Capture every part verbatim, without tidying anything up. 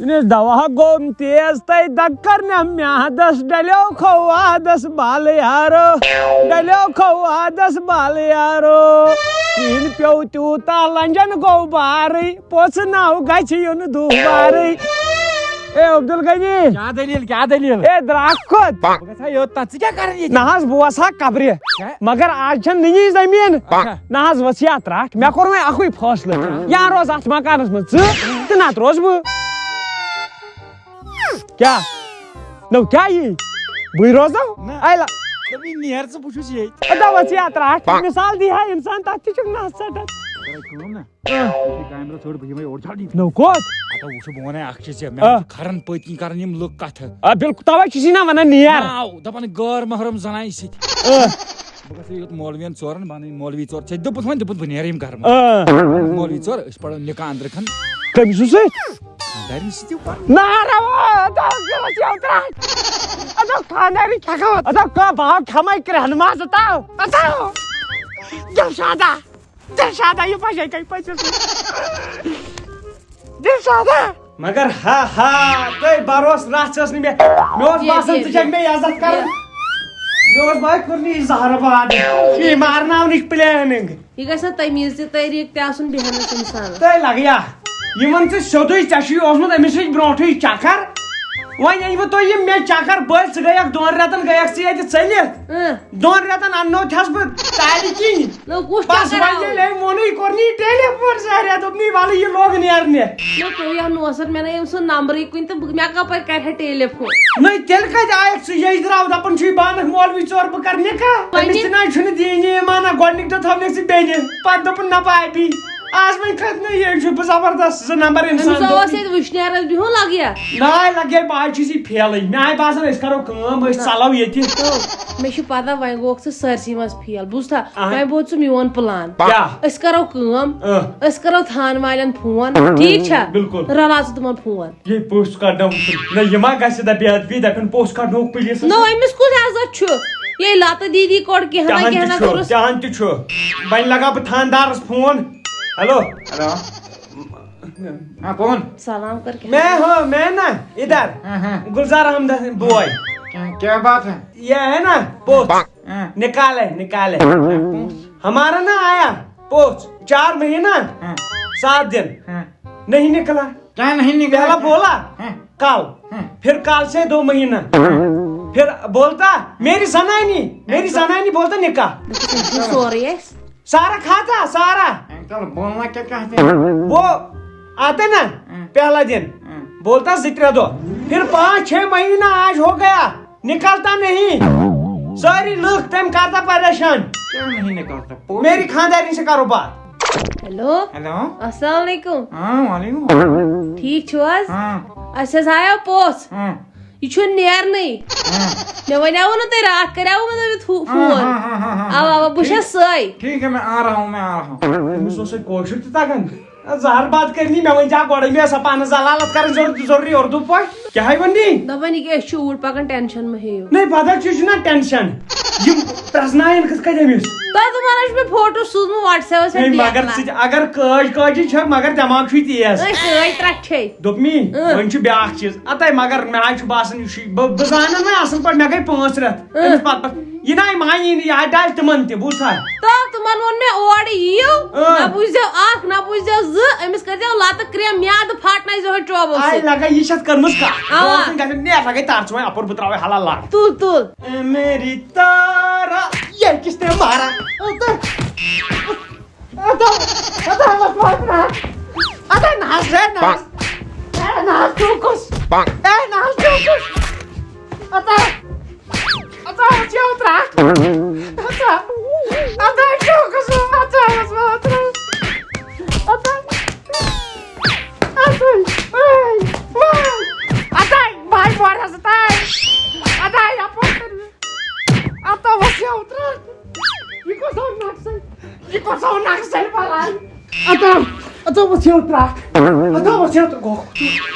یُس دوا گوٚم تیز تہٕ دگ کٔرنم میادس، ڈلیو کھوادس بالہٕ یارو، ڈلیو کھوادس بالہٕ یارو۔ شیٖن پیوٚو تیوٗتاہ لنجن گوٚو بارٕے، پوٚژھ ناو گژھِ یُن دوٗبارٕے۔ اے عبدالغنی۔ کیٛاہ دٔلیٖل، کیٛاہ دٔلیٖل؟ اے درٛاکھ کوٚت؟ بہٕ گژھٕ ہا یوٚت، تَتھ ژٕ کیٛاہ کران ییٚتہِ؟ نہ حظ، بہٕ وَسہٕ ہا قبرِ۔ کیٛاہ؟ مگر آز چھَنہٕ نٔنی زٔمیٖن۔ اچھا۔ نہ حظ، ؤژھ یہِ اَتھ رٹھ۔ مےٚ کوٚر وۄنۍ اَکُے فٲصلہٕ۔ یا روز اَتھ مکانَس منٛز ژٕ، تہٕ نَتہٕ روزٕ بہٕ۔ کیٛاہ؟ نو کیٛاہ یی؟ بٕے روزو؟ نہ۔ اَے لا-، دوٚپُے نیر ژٕ، بہٕ چھُس ییٚتہِ۔ اَدا ؤژھ یہِ اَتھ رٹھ۔ مثال دی ہا اِنسان، تَتھ تہِ چھُکھ نَس ژَٹان۔ کَرے کٲم نہ۔ آ۔ یہِ چھِ کامہِ دۄہ ژٔٹ، بہٕ یِمَے اورٕ جلدی۔ نو کوٚت؟ ہَتو وٕچھو، بہٕ وَنَے اَکھ چیٖز ژےٚ، مےٚ آ۔ چھِ کھَرَن پٔتۍ کِنۍ کَران یِم لُکھ کَتھٕ۔ آ، بِلکُل، تَوَے چھُس یہِ نہ وَنان نیر۔ نہ، آو، دَپان غٲر محرم زَنانہِ سۭتۍ۔ آ۔ بہٕ گژھٕ یوٚت مولوِیَن ژورَن، بہٕ اَنہٕ یِم مولوی ژور۔ ژےٚ دوٚپُتھ وۄنۍ، دوٚپُتھ بہٕ نیرٕ یِم گَرٕ منٛز۔ آ۔ مولوی ژور، أسۍ پَرو نِکاح أنٛدرٕ کَن۔ کٔمۍ سٕنٛز سۭتۍ؟ خانٛدارِنۍ سۭتۍ تہِ پَرو۔ نارٕ واد، اَدٕ کیٛاہ وَتھ یَوٕ ترٛٹھ؟ اَدٕ خانٛدارِنۍ کھٮ۪کھ وَتھ۔ اَدٕ کَتھ بہٕ ہاو کھٮ۪مَے کرٛٮ۪ہنہٕ ماز، اَدٕ۔ اَدٕ۔ دِلشادا۔ دِلشادا، یہِ بجے کَتہِ پٔژھِس سۭتۍ؟ دِلشادا۔ مگر ہا ہا، تۄہہِ بروس رژھ ٲس نہٕ مےٚ۔ مےٚ اوس یہِ، باسان یہِ، ژٕ چھَکھ یہِ۔ مےٚ عزت کران۔ یہِ۔ مےٚ اوس باسان کوٚرمُت یہِ زہرٕ باد۔ یہِ مارناونٕچ planning۔ یہِ گژھِ نا تمیٖز تہِ طریٖقہٕ تہِ آسُن بیٚہنَس اِنسانَس۔ تۄہہِ لگیا۔ یِمن ژٕ سیوٚدُے، ژےٚ چھُے اوسمُت أمِس سۭتۍ برونٛٹھٕے چکر۔ وۄنۍ أنۍ وٕ تُہۍ یِم مےٚ چکر بٔلۍ، ژٕ گٔیَکھ دۄن رٮ۪تن گٔیَکھ ژٕ ییٚتہِ ژٔلِتھ۔ اۭں۔ دۄن رٮ۪تن اننو تھس بہٕ تالہِ کِنۍ۔ نہ، کُس بس چکر وۄنۍ آو؟ ییٚلہِ أمۍ ووٚنُے، کوٚر نہٕ یہِ telephone ساریا، دوٚپ نہٕ یہِ وَلہٕ یہِ لوگ نیرنہِ۔ نہ، تُہۍ یَتھ نوسَر، مےٚ نہ أمۍ سُنٛد نمبرٕے کُنہِ تہٕ بہٕ، مےٚ کَپٲرۍ کَرِ ہا telephone؟ نہ، تیٚلہِ کَتہِ آیَکھ ژٕ ییٚتہِ درٛاو، دَپان چھُے بانَکھ مولوی ژور، بہٕ کَرٕ نِکاح۔ وۄنۍ؟ أمِس تہِ نہ چھُنہٕ دیٖنی ایٖمانا، گۄڈٕنِکۍ دۄہ تھٲونَکھ ژٕ بیٚنہِ، پَتہٕ دوٚپُن نہ بابی۔ آز وۄنۍ کھٔتۍ نہٕ یہِ، چھُ بہٕ زبردست زٕ نمبر أمِس اِنسان اوس دوٚپُن۔ ییٚتہِ وٕشنیرَس بِہُن لَگیا۔ نہ، لَگے بہٕ آز چھُس یہِ فیلٕے۔ مےٚ آے باسان أسۍ کَرو کٲم، أسۍ نہ۔ ژَلو ییٚتہِ۔ تو، مےٚ چھُ پَتہ وۄنۍ گوٚکھ ژٕ سٲرسٕے منٛز fail۔ بوٗزتھا؟ اہن۔ وۄنۍ بوز ژٕ میون plan۔ کیٛاہ؟ أسۍ کَرو کٲم، اۭں۔ أسۍ کَرو تھانہٕ والٮ۪ن phone، ٹھیٖک چھا؟ بِلکُل۔ رَلاو ژٕ تِمَن phone۔ یے پوٚژھ کَڑناوُن۔ نہ، یِم ما گژھِ دَپہِ بے ادبی، دَپن پوٚژھ کَڑنووُکھ پُلیٖسَس۔ نو، أمِس کُس عزت چھُ؟ یے لَتہٕ دیٖدی کوٚڑ کینٛہہ نہ تہِ کینٛہہ نہ چھُ، کوٚرُس۔ تہِ ہن تہِ چھُ۔ وۄنۍ لگاو بہٕ تھاندارس phone۔ Hello۔ Hello۔ ہاں، کون؟ سلام کر کے۔ میں ہوں، میں نا ادھر۔ ہاں، ہاں۔ گلزار احمد بوائے۔ کیا، کیا بات ہے؟ یہ ہے نا پوچھ۔ ہاں۔ نکال ہے، نکال ہے۔ ہمارا نا آیا پوچھ، چار مہینہ، ہاں۔ سات دن۔ ہاں۔ نہیں نکلا۔ کیا نہیں نکلا؟ پہلا بولا، ہاں۔ کل۔ ہاں۔ پھر کل سے دو مہینہ۔ پھر بولتا، میری زنانی، میری زنانی بولتا نکاح۔ سورُے اَسہِ۔ سارا کھاتا، سارا۔ انکل، بولنا کیا چاہتے ہیں؟ وہ آتا نا، ہاں۔ پہلا دن۔ ہاں۔ بولتا زٕ ترٛےٚ دۄہ۔ پھر پانچ چھ مہینہ آج ہو گیا، نکلتا نہیں۔ ساری لوگ تم کرتا پریشان۔ کیا نہیں نکلتا؟ پوچھ۔ میری خاندارین سے کرو بات۔ ہیلو۔ ہیلو۔ السلام علیکم۔ ہاں، وعلیکم۔ ٹھیٖک چھِو حظ؟ ہاں۔ اَسہِ حظ آیو پوٚژھ۔ ہاں۔ یہِ چھُنہٕ نیرنٕے۔ ہاں۔ مےٚ وَنیٛاوُ نہٕ تۄہہِ، راتھ کَریٛاوُ مےٚ تۄہہِ فو-، ہاں، فون۔ ہاں، ہاں، ہاں، ہاں، ہاں۔ اَوا، اَوا، بہٕ ٹھیٖک۔ چھَس سۄے۔ ٹھیٖک ہے، میں آ رہا ہوں، میں آ رہا ہوں۔ أمِس اوس ہے کٲشُر تہِ تَگان۔ زہر باد کٔرنی مےٚ ؤنۍ زِ ہا گۄڈَے، مےٚ ٲس ہا پانَس ذلالت کَرٕنۍ ضروٗرت، ضروٗری اردو پٲٹھۍ۔ کیٛاہ ہے وَنی؟ دَپان یہِ کیٛاہ، أسۍ چھِ اوٗرۍ پَکان، ٹٮ۪نشَن مہٕ ہیٚیِو۔ نہ، پَتہٕ چھُ، چھُ نہ ٹٮ۪نشَن۔ یِم پرٛزناوَن کِتھ کٔنۍ أمِس؟ تۄہہِ تِمَن حظ چھُ مےٚ فوٹو سوٗزمُت WhatsApp-َس پٮ۪ٹھ ہے، مگر ڈی ایل آر۔ ژٕ تہِ، اگر کٲج کٲجی چھَکھ، مگر دٮ۪ماغ چھُے تیز۔ أسۍ کٲج ترٛٹھے۔ دوٚپمی، اۭں۔ وۄنۍ چھُ بیٛاکھ چیٖز۔ اَتَے مگر مےٚ حظ چھُ باسان، یہِ چھُے، بہٕ، بہٕ زانَن نہ اَصٕل پٲٹھۍ، مےٚ گٔے پانٛژھ رٮ۪تھ۔ اۭں۔ أمِس پَتہٕ، یہِ نہ مانی نہٕ، یہِ ہا ڈالہِ تِمَن تہِ، بوٗزتھا؟ تہٕ تِمَن ووٚن مےٚ اورٕ یِیِو، اۭں۔ نہ بوٗزِو اَکھ، نہ بوٗزِو زٕ، أمِس کٔرۍزیو لَتہٕ کرٛٮ۪م، میٛادٕ پھاٹنٲیزیو ہے ٹوبو آے سۭتۍ۔ لگا، یہِ چھَتھ کٔرمٕژ کَتھ۔ اَوا۔ بہٕ اوسُس گژھان، نیرٕ لگے تارٕ ژٕ وۄنۍ اَپُر، بہٕ ترٛاوَے حلال لَر۔ تُل، تُل۔ اے میری تارا، یہِ کِس تہِ مارا۔ اَدا، اَدا، اَدا، اَدا، نہ حظ، ہے، نہ حظ۔ ہے، نہ حظ، ٹوٗکُس۔ ہے، نہ حظ، ٹوٗکُس۔ اَدا۔ اَدا، ژےٚ اوترٕ اَتھ۔ اَدا۔ اَدا، ژےٚ اوس اوترٕ۔ اَدا۔ اَدا۔ اَے، وَے۔ اَدا، بَے، بۄرَس تام۔ اَدا، یَپٲرۍ کٔرِو۔ اَدا، اوس یہِ اوترٕ۔ یہِ کۄس ہو نَقصَل؟ یہِ کۄس ہو نَقصَل بَلاے؟ اَدا، اَدا، اوس یہِ اوترٕ۔ اَدا، اوس یہِ اوترٕ۔ گوٚو۔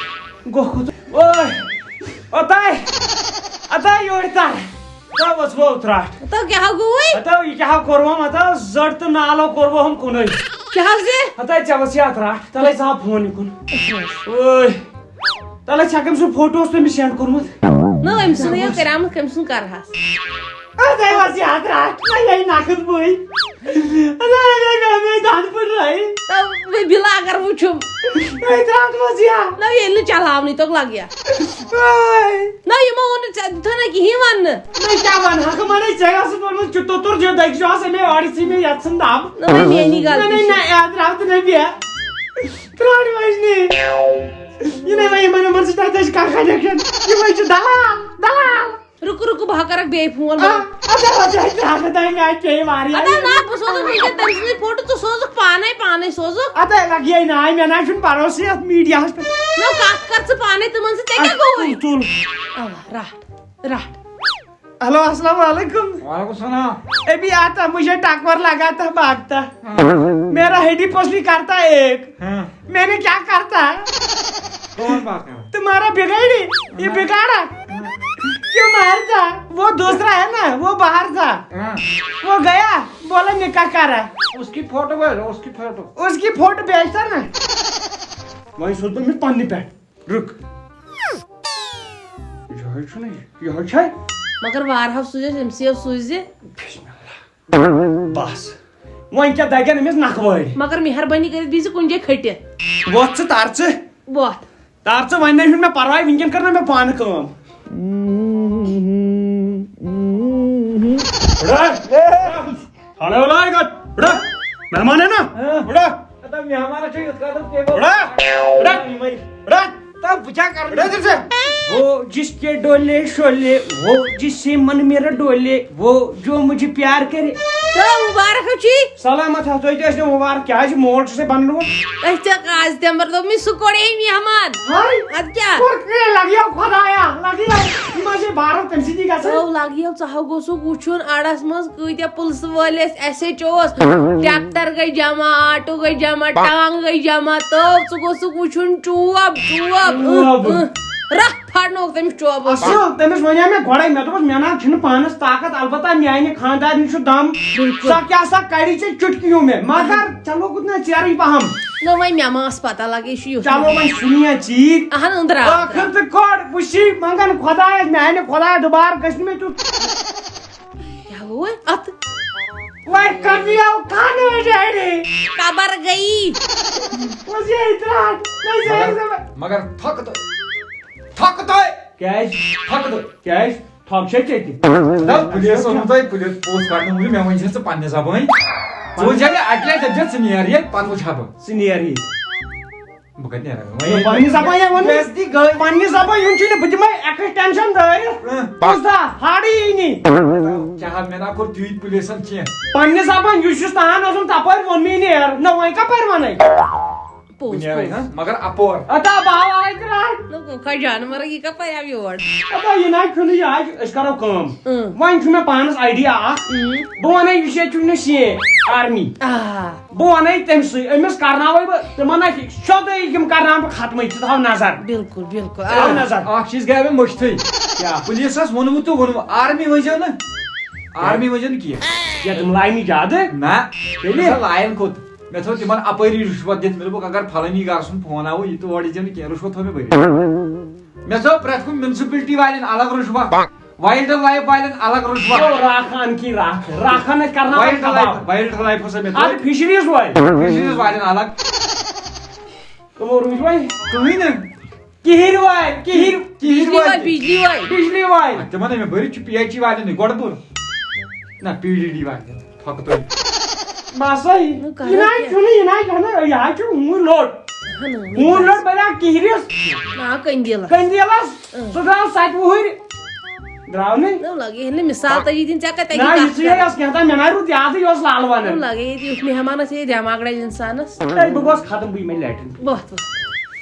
گوٚو۔ اوے۔ اَداے، اَداے یورٕ تَر۔ تَو ٲس وۄتھ رَٹھ۔ تَو کیٛاہ گوٚوُے؟ ہَتو یہِ کیٛاہ کوٚروم؟ ہَتو زٔٹ تہٕ نالو کوٚروہم کُنُے۔ کیٛاہ حظ یہِ؟ ہَتاے ژےٚ وَسہِ اَتھ رَٹھ، تَلَے ژٕ ہاو فون یہِ کُن۔ اچھا۔ اوے۔ تَلہٕ ژٕ ہٮ۪کھ أمۍ سُنٛد فوٹو اوس تٔمِس سینڈ کوٚرمُت۔ نہ، أمۍ سُنٛد یہِ کریٛامُت، کٔمۍ سُنٛد کرہس؟ اَدٕ وۄنۍ ٲس یہِ ہتھ راتھ، نہ یہِ نقد بوے۔ اَدٕ مےٚ دَنٛد پھٔٹرٲے۔ نہ، بہٕ بِلا اگر وٕچھُم۔ أتھۍ راتھ منٛز یا۔ نہ، ییٚلہِ نہٕ چلاونٕے توٚگ لگہِ یا۔ آے۔ نہ، یِمو ووٚن نہٕ ژےٚ دیُتھُے نہ کِہیٖنۍ وَننہٕ۔ نہ، کیٛاہ وَنہٕ ہا؟ ہُمَن ہے ژےٚ ٲسٕس ووٚنمُت، چُتو توٚر دِیو دٔگۍ چھُ آسان مےٚ اورٕ ژٕے مےٚ یَتھ ژھٕن دَب۔ نہ، وۄنۍ میٛٲنی نہ، غلطی نہ، چھِ۔ نہ، یاد راو تہٕ نہ بیٚیہِ۔ ترٛاٹ وَجنہِ۔ یہِ نَے وۄنۍ یِمَن، یِمَن سۭتۍ تَتہِ ٲسۍ کَران connection۔ یِمَے چھِ دَلال، دَلال۔ رُکہٕ، رُکہٕ، بہٕ ہا کَرَکھ بیٚیہِ فون۔ آ، اَدٕ حظ، اَسہِ تہِ ہا کَتھ تانۍ مےٚ آیہِ پیٚیہِ واریاہ۔ اَدٕ حظ، نہ، بہٕ سوزَکھ وٕنکٮ۪ن تٔمۍ سٕنٛدٕے فوٹو، ژٕ سوزُکھ پانَے، پانَے سوزُکھ۔ اَدٕ لَگہِ ہے ناے، مےٚ نہ حظ چھُنہٕ بروسٕے اَتھ میٖڈیاہَس پٮ۪ٹھ۔ نہ، کَتھ کَر ژٕ پانَے تِمَن سۭتۍ، ژےٚ کیٛاہ اَدٕ گوٚوُے؟ تُل، تُل۔ اَوا، رَٹھ، رَٹھ۔ ہیلو، السلام علیکم۔ وعلیکم السلام۔ ابھی آتا، مجھے ٹکور لگاتا، بھاگتا۔ ہاں۔ میرا ہڈی پسلی کرتا ایک۔ ہاں۔ میں نے کیا کرتا؟ کون بات کر رہا؟ تمہارا بگاڑی، یہ ہاں۔ بگاڑا۔ ہاں۔ کیوں مارتا؟ وہ دوسرا ہے نا، وہ باہر تھا۔ ہاں۔ وہ گیا، بولا نکاح کرا۔ اس کی فوٹو بھیجو، اس کی فوٹو۔ اس کی فوٹو بھیجتا نا۔ وۄنۍ سوز بہٕ أمِس پننہِ پٮ۪ٹھ۔ رُک۔ یِہوٚے چھُنہٕ یہِ۔ یِہوٚے چھا؟ مگر وارہاو سوٗزِ اَسہِ، أمۍ سٕے یوت سوٗزِ۔ بسم اللہ۔ بس۔ وۄنۍ کیٛاہ دَگن أمِس نَکھٕ وٲرۍ؟ مگر مہربٲنی کٔرِتھ بِہزِ کُنہِ جایہِ کھٔٹِتھ۔ وۄتھ ژٕ، تَر ژٕ۔ وۄتھ۔ تَر ژٕ، وۄنۍ نَے چھُنہٕ مےٚ پَرواے، وٕنکٮ۪ن کَر نہٕ مےٚ پانہٕ کٲم۔ رَٹھ۔ ہلو، لائے گا۔ اڑا، مہمان ہے نا؟ ہاں۔ اڑا۔ ادا مہمان چھُ یُتھ کَتھ ٹیبل۔ اڑا۔ اڑا۔ اڑا۔ تب بچا کر۔ اڑا ادھر سے۔ وہ جس کے ڈولے شولے، وہ جس سے من میرا ڈولے، وہ جو مجھے پیار کرے۔ تو مبارک ہو چی۔ سلامت ہا، تُہۍ تہِ ٲسِو مبارک۔ کیٛازِ مول چھُ سُہ بننومُت؟ أسۍ تہِ آز تہِ مطلب مےٚ سُہ کوٚڑ اے مہمان۔ ہاے۔ اَدٕ کیٛاہ؟ کوٚر کیٛاہ؟ لگیو خدایا، لگیو۔ یہِ ما چھِ بارو تٔمۍ سٕتی گژھان؟ تو لگیو، ژٕ ہا گوٚژھُکھ وٕچھُن اَڑس منٛز کۭتیٛاہ پُلسہٕ وٲلۍ ٲسۍ، ایس ایچ او اوس، ٹریکٹر گٔے جمع، آٹو گٔے جمع، ٹانٛگ گٔے جمع، تو ژٕ گوٚژھُکھ وٕچھُن چوب، چوب، چوب۔ اۭں، اۭں۔ رَتھ پھڑنووُکھ تٔمِس چوبَس۔ اَصٕل، تٔمِس وَنیٛاو مےٚ گۄڈَے، مےٚ دوٚپُس، مےٚ نہ حظ چھُنہٕ پانَس طاقت، البتہ میٛانہِ خانٛدارنہِ چھُ دَم، بِلکُل۔ سۄ کیٛاہ سا کَڑِ ژےٚ چُٹکیوں میں، مگر ژےٚ لوٚگُت نہ ژیرٕے پَہَم۔ نہ، وۄنۍ مےٚ ما ٲس پَتہ لَگے، یہِ چھُ یُتھ۔ چلو وۄنۍ سُنیا ژیٖرۍ۔ اَہَن، أنٛدرٕ آو۔ ٲخٕر تہٕ کوٚڑ، وٕچھی منٛگَن خۄدایَس، میٛانہِ خۄدایا، دُبارٕ گژھِ نہٕ مےٚ تیُتھ۔ کیٛاہ گوٚو وۄنۍ اَتھ؟ وۄنۍ کَمیو کَنہٕ ڈیڈی۔ قبر گئی۔ وۄنۍ چھِ یہِ ترٛٹھ، وۄنۍ چھِ یہِ مگر، زَبر۔ مگر تھۄکہٕ تہٕ، تھۄکہٕ تہٕ۔ کیٛازِ؟ تھۄکہٕ تہٕ۔ کیٛازِ؟ تھۄکھ چھے ژےٚ تہِ۔ نہ، پُلیٖس ووٚنُن تۄہہِ، پُلیٖس پوسٹ کارڈ نہٕ ؤنِو، مےٚ ؤنۍ زِ ژٕ پننہِ زبٲنۍ۔ ژٕ وٕچھ زِ مےٚ اَکہِ لَٹہِ دَپہِ زِ ژٕ نیر ییٚتہِ، پَتہٕ وٕچھ ہا بہٕ۔ ژٕ نیر ییٚتہِ۔ بہٕ کَتہِ نیرٕ؟ وۄنۍ پننہِ زبٲنۍ ہے ووٚن۔ بےعزتی گٔے۔ پننہِ زبٲنۍ ہُنٛد چھُنہٕ، بہٕ دِمَے extension دٲرِتھ۔ اۭں۔ بوز تھا، ہاڑی یی نی۔ چاہا مےٚ نا کوٚر تیوٗت پُلیٖسَن کینٛہہ۔ پننہِ زبٲنۍ یُس یُس تان اوسُم تَپٲرۍ ووٚن مےٚ نیر۔ نہ وۄنۍ کَپٲرۍ وَنَے؟ پوٚز، بہٕ نیرَے پوٚز۔ ہا، مگر اَپور۔ اَتا باو آے ترٛٹھ۔ نہ، کۄکھا جانور، یہِ کَپٲرۍ آو یور؟ اَتا یہِ نہ چھُنہٕ یہِ آز، أسۍ کَرو کٲم۔ اۭں۔ وۄنۍ چھُ مےٚ پانَس idea اَکھ۔ اۭں۔ بہٕ وَنَے یُس ییٚتہِ چھُ مےٚ C A، army۔ آ۔ بہٕ وَنَے تٔمۍ سٕے، أمِس کَرناوَے بہٕ، تِمَن نہ سیوٚدُے یِم کَرناوَن بہٕ ختمٕے، ژٕ تھاو نظر۔ بِلکُل، بِلکُل، آ۔ تھاو نظر۔ اَکھ چیٖز گٔے مےٚ مٔشتھٕے۔ کیٛاہ؟ پُلیٖسَس ووٚنمُت تہٕ ووٚنمُت، army ؤنۍزیو نہٕ۔ Army ؤنۍزیو نہٕ کینٛہہ۔ کیٛاہ تِم لاینہِ زیادٕ؟ نہ۔ تیٚلہِ؟ مےٚ سا لاین کوٚت؟ مےٚ تھٲو تِمن اپٲری رُشوت دِتھ، مےٚ دوٚپُکھ، اگر فلٲنی گرٕ سُنٛد فون آوُ، یہِ تہِ اورٕ ییٖزیو نہٕ کینٛہہ، رُشوت تھٲو مےٚ بٔرِتھ۔ مےٚ تھٲو پرٛٮ۪تھ کُنہِ municipality والٮ۪ن الگ رُشوت، wild life والٮ۪ن الگ رُشوت۔ او، راکھان کی راکھ، راکھان ٲسۍ کرناوان wild life، کباب۔ Wild life ہسا مےٚ تھٲو۔ اَدٕ fisheries وٲلۍ۔ Fisheries والٮ۪ن الگ۔ کٕمو روٗدۍ وۄنۍ؟ کٕہٕنۍ نہٕ۔ کِہِرۍ وٲلۍ، کِہِرۍ، کِہِرۍ بجلی وٲلۍ، وٲلۍ۔ بِجلی وٲلۍ۔ بِجلی وٲلۍ۔ آ، تِمن ہے مےٚ بٔرِتھ چھُ پی ایچ ای والٮ۪ن نٕے گۄڈٕ بوٚر۔ نہ، پی ڈی ڈی والٮ۪ن۔ پھۄکہٕ تُہۍ۔ بس ہے۔ نہٕ یہِ کَرو نہ کیٛاہ؟ چھُنہٕ، یہِ نہ چھُنہٕ، یہِ حظ چھُ ہوٗنۍ لوٚٹ۔ اہن، ہوٗنۍ لوٚٹ بَنیو کِہرِس۔ نہ، قندیٖلَس۔ قندیٖلَس۔ اۭں۔ سُہ درٛاو سَتہِ وُہٕرۍ۔ درٛاو نہٕ؟ نہ، لگے ہے نہٕ مِثال تَجی دِنۍ، ژےٚ کَتہِ تَگی نہ، کَتھ یہِ ژٕے کَرٕنۍ؟ ٲس کینٛہہ تام، مےٚ نہ روٗد یادٕے، یہِ اوس لالہٕ وَنان۔ نہ، لگے ییٚتہِ یُتھ مہمان آسہِ ہے، یہِ دٮ۪ماغ رَجہِ اِنسانَس۔ ہے، بہٕ گوس ختم، بہٕ یِمَے لیٹرِن۔ وۄتھ، وۄتھ۔